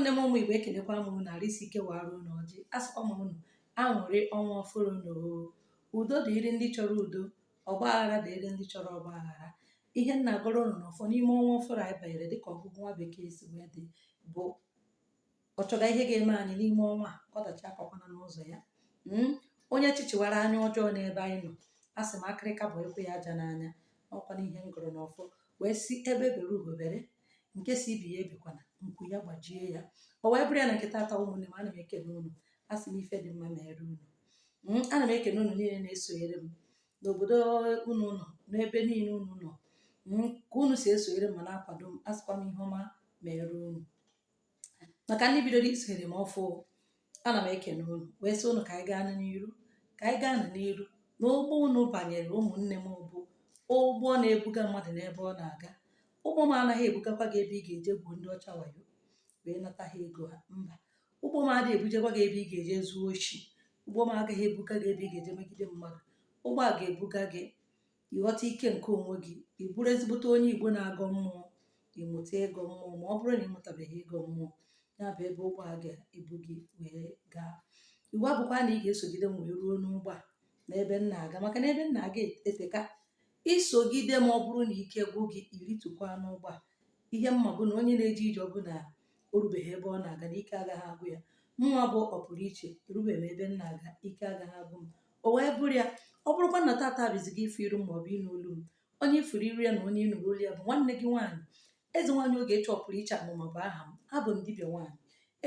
Ụmụnne m, ụmụ Igbo, ekelekwa m unu. Arụ isi ike wara unu ọjị. Asịkwa m unu aṅụrị ọnwa ọfụrụ na udo dịrị ndị chọrọ udo, ọgba aghara dịrị ndị chọrọ ọgba aghara. Ihe m na-agọrọ unu n'ọfọ n'ime ọnwa ọfụrụ anyị banyere, dịka ọgụgụ nwa bekee si wee dị, bụ ọ chọga ihe ga-eme anyị n'ime ọnwa a, ọdachi akọkwana n'ụzọ ya. Onye chichiwara anya ọjọọ n'ebe anyị nọ, a sị m akịrịka bụ ekwe ya aja n'anya. Ọkwa n'ihe m gụrụ n'ọfọ wee si egbe bere ugo bere, nke si ibe ya ebekwana, nku ya gbajie ya. O wee bụrụ ya na nke tata, ụmụnne m, ana m ekene unu. A sị m ife dị mma mere unu. Ana m ekene unu niile na-esonyere m n'obodo unu nọ, n'ebe niile unu nọ, ka unu si esonyere m ma na-akwado m. Asịkwa m ihe ọma mere unu. Maka ndị bidoro isonyere m ọfụ, ana m ekene unu wee sị unu ka anyị gaa n'iru, ka anyị gaa n'iru na ụgbọ unu banyere. Ụmụnne m, bụ ụgbọ na-ebuga mmadụ n'ebe ọ na-aga. Ụgbọ m anaghị ebugakwa gị ebe ị ga-eje gwuo ndị ọcha wayo wee nata ha ego ha. Mba, ụgbọ m adịghị ebujekwa gị ebe ị ga-eje zuo oshi. Ụgbọ m agaghị ebuga gị ebe ị ga-eje megide mmadụ. Ụgbọ a ga-ebuga gị ịghọta ike nke onwe gị, ị bụrụ ezigbote onye Igbo na-agọ mmụọ, ịmụta ịgọ mmụọ. Ma ọ bụrụ na ị mụtabeghị ịgọ mmụọ, ya bụ ebe ụgbọ a ga-ebu gị wee gaa. Iwu abụkwa na ị ga-esogide m wee ruo n'ụgbọ a n'ebe m na-aga, maka na ebe m na-aga eteka. Isogide m, ọ bụrụ na ike gwụ gị, iritukwa n'ụgbọ a. Ihe mma bụ na onye na-eje ije ọbụla o rubeghị ebe ọ na-aga na ike agaghị agwụ ya. Mụnwa bụ ọpụrụ iche, erubeghị m ebe m na-aga, ike agaghị agwụ m. O wee bụrụ ya, ọ bụrụkwa na tata bụzi gị ịfụ iru m maọbụ ịnụ olu m, onye ifuru iru ya na onye ịnụrụ olu ya bụ nwanne gị nwaanyị, Eze Nwaanyị Ogechi Ọpụrụ Iche Amụma bụ aha m. Abụ m dibịa nwaanyị.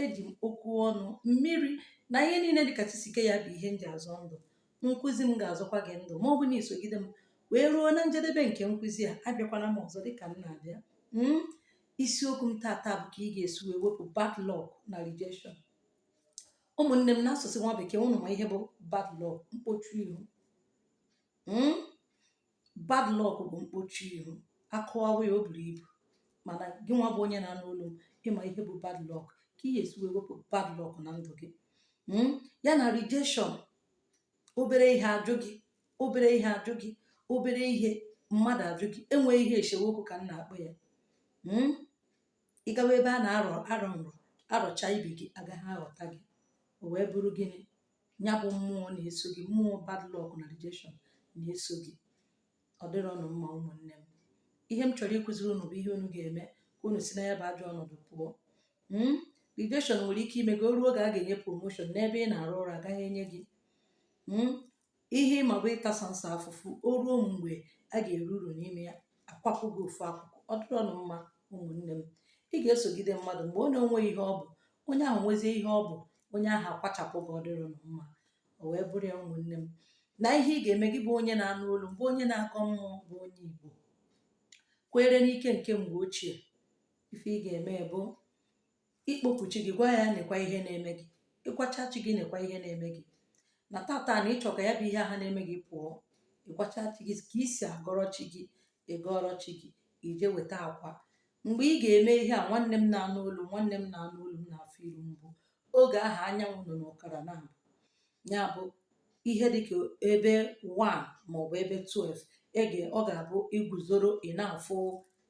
Eji m okwu ọnụ, mmiri na ihe niile dịka chisike ya bụ ihe m ji azọ ndụ. Nkụzi m ga-azọkwa gị ndụ ma ọ bụ na isogide m wee ruo na njedebe nke nkụzi a. Abịakwana m ọzọ dịka m na-abịa. Isiokwu m tata bụ ka ị ga-esi wee wepụ bad luck na rejection. Ụmụnne m, n'asụsụ nwa bekee, ụnụ ma ihe bụ bad luck? Mkpochu ihu. Bad luck bụ mkpochu ihu. Akọwawa ya, o buru ibu, mana gị nwa bụ onye na-anụ olu m, ịma ihe bụ bad luck, ka ị ga-esi wee wepụ bad luck na ndụ gị, ya na rejection. Obere ihe ajụ gị, obere ihe ajụ gị, obere ihe mmadụ ajụ gị, enweghị ihe esemokwu ka m na-akpọ ya. Ị gawa ebe a na-arọ arọ nrọ, arọcha ibe gị agaghị aghọta gị. O wee bụrụ gịnị? Ya bụ mmụọ na-eso gị, mmụọ bad luck na rejection na-eso gị. Ọ dịrọnụ mma, ụmụnne m. Ihe m chọrọ ịkụziri unu bụ ihe unu ga-eme ka unu si na ya bụ ajọ ọnọdụ pụọ. Rejection nwere ike ime gị, o ruo oge a ga-enye promotion n'ebe ị na-arụ ọrụ, agaghị enye gị. Ihe ịma bụ ịtasa nsọ afụfụ. O ruo mgbe a ga-eru uru n'ime ya, akwapụ gị ofu akụkụ. Ọ dịrọnụ mma, ụmụnne m. Ị ga-esogide mmadụ mgbe onye onweghị ihe ọ bụ, onye ahụ nwezie ihe ọ bụ, onye ahụ akwachapụ gị. Ọ dịrọnụ mma. O wee bụrụ ya, ụmụnne m, na ihe ị ga-eme, gị bụ onye na-anụ olu, bụ onye na-akọ mmụọ, bụ onye Igbo kwere n'ike nke mgbe ochie, ife ị ga-eme bụ ikpokwu chi gị, gwa ya nekwa ihe na-eme gị. Ịgwacha chi gị nekwa ihe na-eme gị na tata, na ịchọ ka ya bụ ihe ahụ na-eme gị pụọ. Ịgwacha chi gị ka isi agọrọ chi gị, ịgọrọ chi gị, ije weta akwa. Mgbe ị ga-eme ihe a, nwanne m na-anụ olu, nwanne m na-anụ olu m na-afụ iru mbụ, oge ahụ anyanwụ nọ n'ọkara na abụ, ya bụ ihe dịka ebe 1 maọbụ ebe 12 ege, ọ ga-abụ iguzoro, ị na-afụ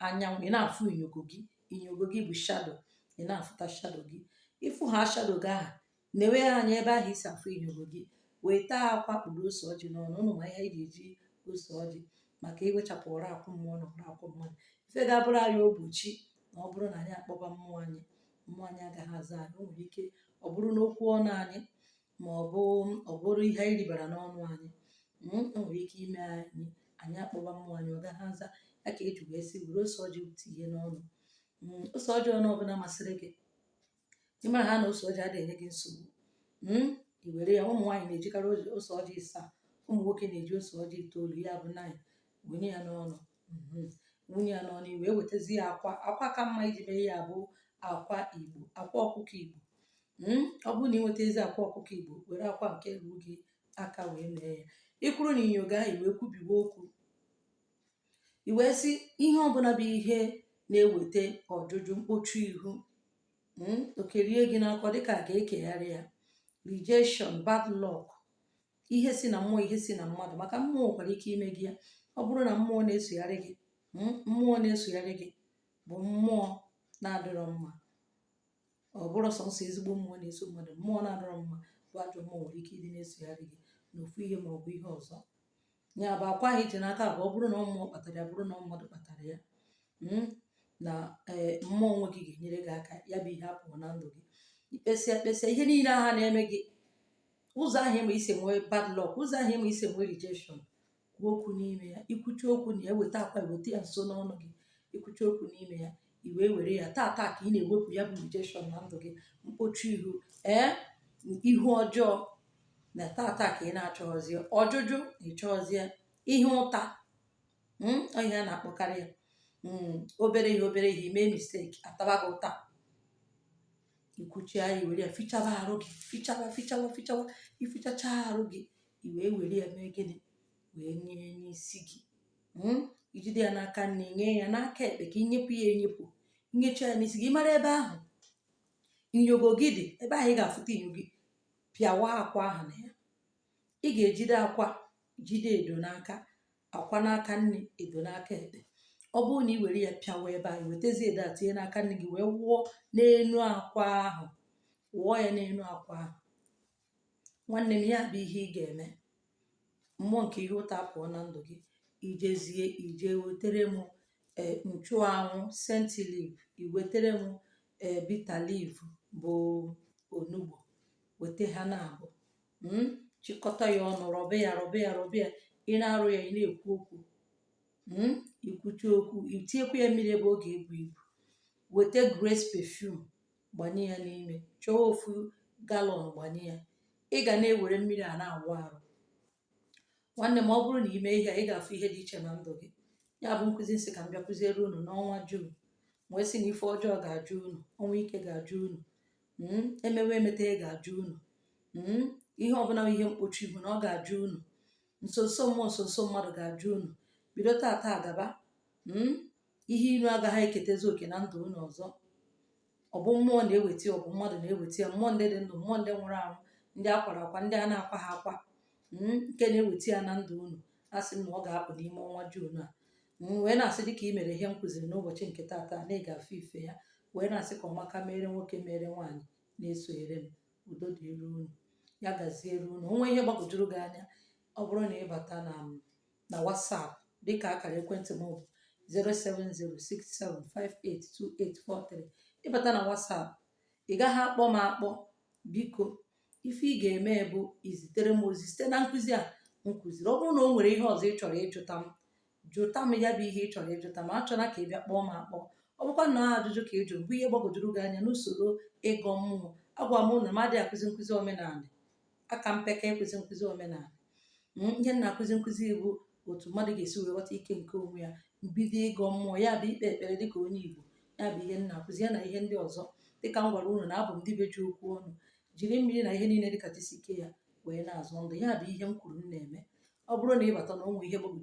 anyanwụ, ị na-afụ inyogo gị. Inyogo gị bụ shadow. Ị na-afụta shadow gị. Ịfụ ha shadow gị ahụ, na-enwe ya anya ebe ahụ isi afụ inyogo gị, weta akwa, kpụrụ ose ọjị n'ọnụ. Ụnụ ma ihe anyị ga-eji ose ọjị maka iwechapụ ọrụ akwụ mmụọ na ọrụ akwụ mmadụ. Ife ga-abụrụ anyị ogbochi na ọ bụrụ na anyị akpọba mmụọ anyị, mmụọ anyị agaghị aza anyị. O nwere ike ọ bụrụ n'okwu ọnụ anyị, ma ọ bụ ọ bụrụ ihe anyị ribara n'ọnụ anyị. O nwere ike ime anyị, anyị akpọba mmụọ anyị, ọ gaghị aza ya. Ka eji wee sị were ose ọjị tinye n'ọnụ. Ose ọjị ọnụ ọbụla masịrị gị, ịmara ha na ose ọjị adịghị enye gị nsogbu, i were ya. Ụmụ nwaanyị na-ejikarị ose ọjị ịsaa, ụmụ nwoke na-eji ose ọjị itoolu, ya bụ 9. Wunye ya n'ọnụ, wunye ya n'ọnụ, i wee wetazi ya akwa. Akwa ka mma iji mee ya bụ akwa Igbo, akwa ọkụkọ Igbo. Ọ bụrụ na ị nweta ezi akwa ọkụkọ Igbo, were akwa nke ruru gị aka wee mee ya. Ikwuru na inyogo ahụ, i wee kwubiwe okwu, i wee sị ihe ọbụla bụ ihe na-eweta ọjụjụ, mkpochu ihu, okerie gị n'aka dịka a ga-ekegharị ya, rejection, bad luck, ihe si na mmụọ, ihe si na mmadụ, maka mmụọ nwekwara ike ime gị ya. Ọ bụrụ na mmụọ na-esogharị gị, mmụọ na-esogharị gị bụ mmụọ na-adịrọ mma, ọ Ọ bụrụ sọnsọ ezigbo mmụọ na-eso mmadụ, mmụọ na-adọrọ mma bụ ajọ mmụọ nwere ike ịdị na-esogharị gị n'ofu ihe ma ọ bụ ihe ọzọ. Ya bụ akwa ahụ iji n'aka bụ, ọ bụrụ na mmụọ kpatara ya, bụrụ na mmadụ kpatara ya, na ee, mmụọ onwe gị ga-enyere gị aka. Ya bụ ihe apụọ na ndụ gị. Ikpesịa kpesịa ihe niile agha na-eme gị, ụzọ ahụ ịma isi nwee bad luck, ụzọ ahụ ịma isi nwee rejection, kwuo okwu n'ime ya. Ikwuchi okwu na ya, eweta akwa, eweta ya nso n'ọnụ gị, ikwuchi okwu n'ime ya, i wee were ya. Taa taa ka ị na-ewepụ ya bụ rejection na ndụ gị, mkpochi ihu, ee, ihu ọjọọ na taa taa ka ị na-achọghọzie ọjụjụ na ịchọghọzie ihe ụta. Ọ ihe a na-akpọkarị ya, obere ihe, obere ihe ime mistake, ataba gị ụta. Ikwuchie ya, were ya fichaba arụ gị, fichaba, fichawa, fichawa. Ifichacha arụ gị, i wee were ya mee gịnị? Wee nye n'isi gị. Ijide ya n'aka nne, nye ya n'aka ekpe, ka inyepụ ya enyepụ. Inyecha ya n'isi gị, ị mara ebe ahụ inyogo gị dị, ebe ahụ ị ga-afụta inyo gị, pịawa akwa ahụ na ya. Ị ga-ejide akwa, jide edo n'aka, akwa n'aka nne, edo n'aka ekpe. Ọ bụrụ na ị were ya pịawa ebe ahụ, wetazie edo a tinye n'aka nne gị, wee wụọ n'enu akwa ahụ, wụọ ya n'enu akwa ahụ. Nwanne m, ya bụ ihe ị ga-eme. Mmụọ nke ihe ụta pụọ na ndụ gị. Ijezie ije wetere m ee nchụanwụ, scent leaf, iwetere m ee bitter leaf bụ onugbo. Weta ha na abụ, chịkọta ya ọnụ, rọbe ya, rọbe ya, rọbe ya. Ị na-arụ ya, ị na-ekwu okwu. Ikwuchi okwu, itinyekwa ya mmiri ebe ọ ga-ebu ibu. Weta Grace perfume, gbanye ya n'ime. Chọọ ofu gallon, gbanye ya. Ị ga na-ewere mmiri a na-awụ arụ. Nwanne m, ọ bụrụ na ime ihe a, ị ga-afụ ihe dị iche na ndụ gị. Ya bụ nkụzi nsị ka m bịa kụziere unu n'ọnwa June. Wee sị na ife ọjọọ ga-ajụ unu, ọnwa ike ga-ajụ unu, emewe emete ga-ajụ unu, ihe ọbụla bụ ihe mkpochi ihu na ọ ga-ajụ unu, nsonso mmụọ, nsonso mmadụ ga-ajụ unu. Bido tata gaba, ihe inu agaghị eketezi oke na ndụ unu ọzọ. Ọ bụ mmụọ na-eweta ya, ọ bụ mmadụ na-eweta ya, mmụọ ndị dị ndụ, mmụọ ndị nwụrụ anwụ, ndị akwara akwa, ndị a na-akwa ha akwa, nke na-eweta ya na ndụ unu, a sị m na ọ ga-apụ n'ime ọnwa June a. M wee na-asị, dịka ị mere ihe m kụziri n'ụbọchị nke taata, na ị ga-afụ ife ya. Wee na-asị ka ọmaka mere nwoke, mere nwaanyị na-esonyere m. Udo dịrị unu, ya gaziere unu. Onwe ihe gbagwojuru gị anya, ọ bụrụ na ị bata na WhatsApp, dịka akara ekwentị m bụ 07067582843, ịbata na WhatsApp, ị gaghị akpọ m akpọ, biko. Ife ị ga-eme bụ izitere m ozi site na nkụzi a m kụziri. Ọ bụrụ na o nwere ihe ọzọ ị chọrọ ịjụta m, jụta m ya bụ ihe ị chọrọ ịjụta m. Achọna ka ị bịa kpọọ m akpọ. Ọ bụkwa na ajụjụ ka ị jụrụ bụ ihe gbagwojuru gị anya n'usoro ịgọ mmụọ, agwa m na m adịghị akụzi nkụzi omenala, aka mpeka ịkụzi nkụzi omenala. Ihe m na-akụzi nkụzi bụ otu mmadụ ga-esi wee ghọta ike nke onwe ya, mbido ịgọ mmụọ, ya bụ ikpe ekpere dịka onye Igbo. Ya bụ ihe m na-akụzi, ya na ihe ndị ọzọ. Dịka m gwara unu na abụ m dibịa ji okwu ọnụ, jiri mmiri na ihe niile dịka jisike ya wee na-azụ ndụ. Ya bụ ihe m kwuru m na-eme. Ọ bụrụ na ị bata na onwe ihe gbagwojuru